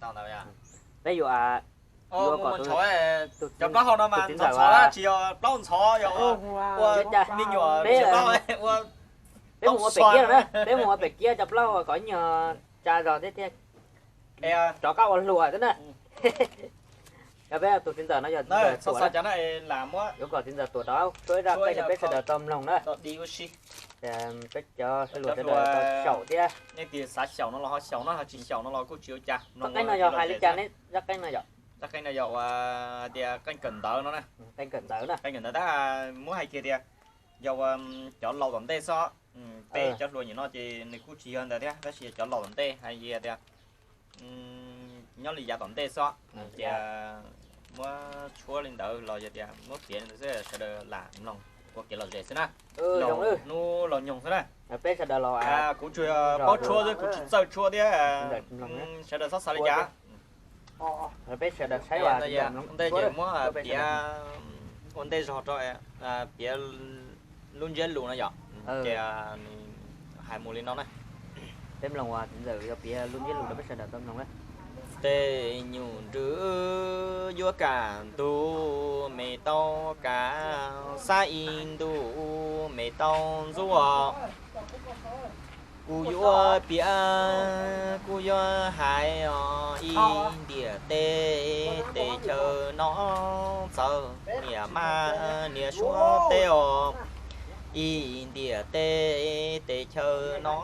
Peb yuav, yuav kom tus, cov plaub hau no mas ntxhov ntxhov na, tsis yog plaub ntxhov, yog ua me nyuam, peb mus ua pem kiab no na, peb mus ua pem kiab cov plaub hau kom ib nyuag tsa zog thiab thiaj rov qab ua hluas thiab na. Peb tus txiv ntxawm no yog txiv ntxawm tuam na, yuav kom txiv ntxawm tuam rov suab ib zaj qeej rau peb sawv daws tau mloog na. Peb cov hluas sawv daws tau xyaum thiab. Xav xyaum no los ho xyaum na, ho tsis xyaum no los kuj tsis ua cas. Zaj qeej no yog hais li cas ne, zaj qeej no yom? Zaj qeej no yog ua tias qeej kawm ntawv no na. Qeej kawm ntawv na, qeej kawm ntawv tab muab hais kiag tias yog ua cov laus tom ntej xwb. Peb cov hluas nyuam no ces nws kuj tsis yog ntawd thiab, tab sis yog cov laus tom ntej hais tias nyob li yav tom ntej xwb. Ces muab tshuab li ntawd los yog tias muab piav li ntawd xwb sawv daws lam mloog ua kev lom zem xwb na. Laus hnub laus nyoog xwb na. Peb sawv daws los, kuv tsuas paub tshuab xwb, kuv tsis txawj tshuab thiab. Sawv daws txhob xav li cas. Peb sawv daws saib ua ntej ces muab piav ua ntej zog rau, piav lub ntsiab lus no yom. Ces nws hais mus li no na. Peb mloog ua txiv ntxawm yog piav lub ntsiab lus rau peb sawv daws tau mloog na. Tej nyuj nrwb yuav kaj ntug, me tau kaj, xab ib ntus me tau ntxuav. Kuv yuav piav, kuv yuav hais os, ib ntiam teb tes chaw no txawv niam mab niam suab teb os. Ib ntiam teb tes chaw no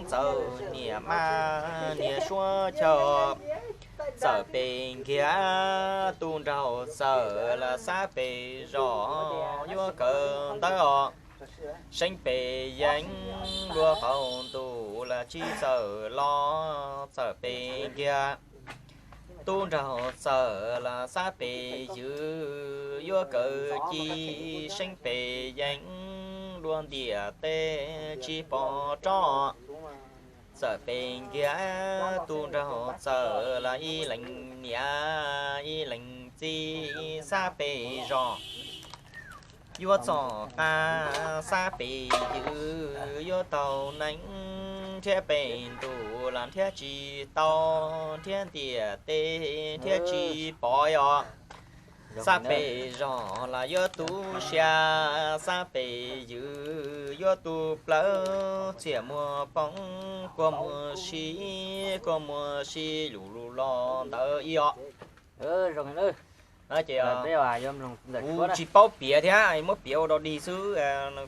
txawv niam mab niam suab chaw. Txawm pes nkiag tub nraug txawm los xab pes zos yuav kawm ntawv os. Seeb pes yeeb luag qaum ntuj los tsis txawm los txawm pes nkiag. Tub nraug txawm los xab pes ywm yuav kawm ci. Seeb pes yeeb luag ntiam teb tsis pom rov. Txawm pes nkiag tub nraug txawm los ib leeg niam ib leeg txiv xab pes zos. Yuav txom qab xab pes ywm yuav tau neeb, nrhiav pes ntuj los nrhiav tsis tau, nrhiav ntiam teb nrhiav tsis pom os. Xab pes zos los yuav tu siab, xab pes ywm yuav tu plawv, txiam muag poob kua muag sib, kua muag sib lus lus los ntawd ib os. Ces kuv tsis paub piav thiab, muab piav ua dog dig xwb,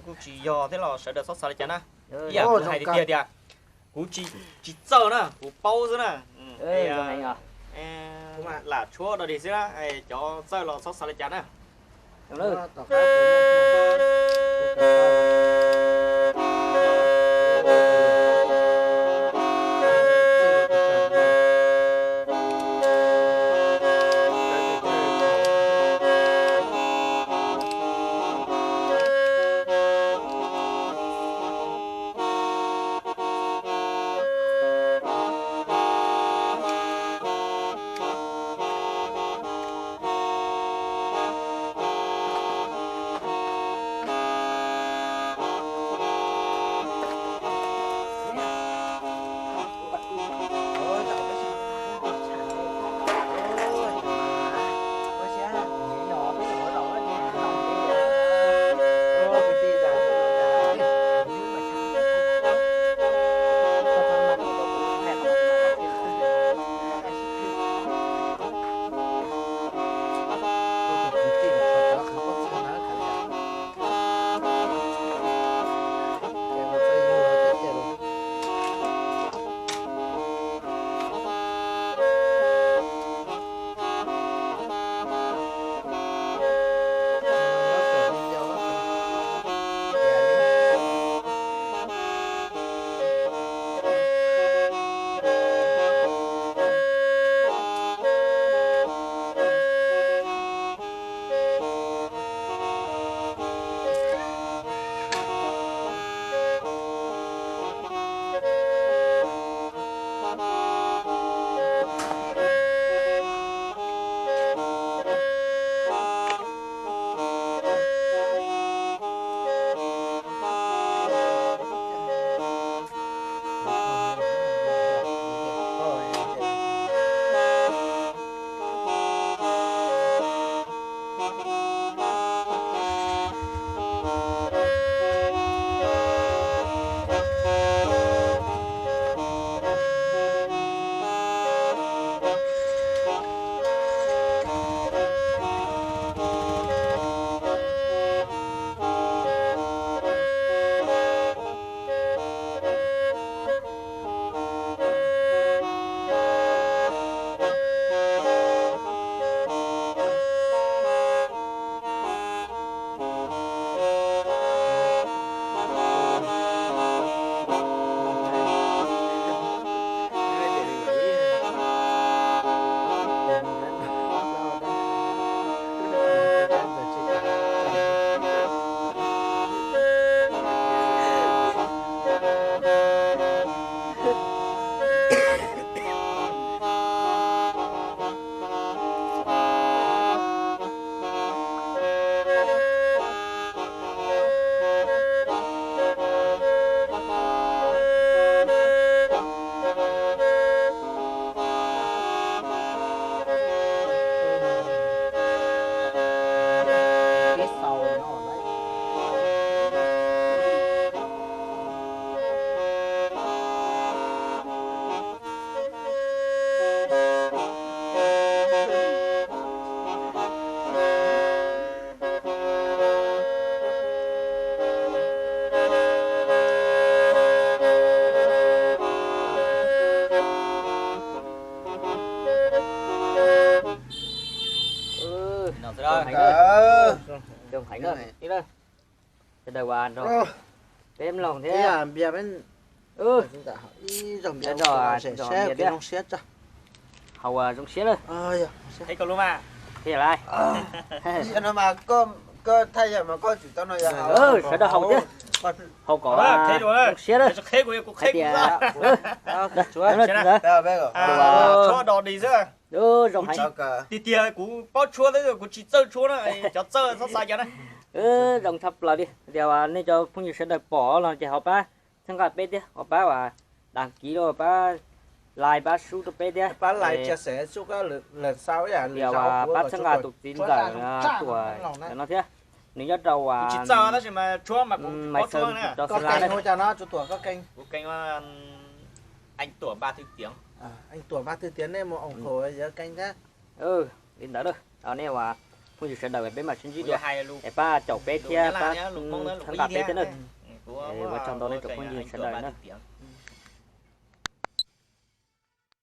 kuj tsis yog thiab los sawv daws txhob xav li cas na. Ib yam kuv hais tiag tiag tias kuv tsis txawj na, kuv paub xwb na. Lam tshuab dog dig xwb na, cov txawj los txhob xav li cas na. Sawv daws uas nrog peb mloog thiab, zoo siab, haus zoo siab lawm. Thiab lawm, sawv daws haus thiab, haus kom zoo siab lawm. Hais tias, zoo heev, zoo tshaj plaws li. Tias nej cov phooj ywg sawv daws pom los ces ho pab txhawb nqa peb thiab, ho pab uas đăng ký los pab like pab sub rau peb thiab, pab like chia sẻ, tias uas pab txhawb nqa tus txiv ntxawm Tuam no thiab. Nws nyob rau uas Maiv Xeev, rau Xeev Las na. Li ntawd, nej uas phooj ywg sawv daws peb mam sib ntsib dua, es pab caum peb thiab pab txhawb nqa peb thiab na. Ua tsaug ntau nej tsoom phooj ywg sawv daws na.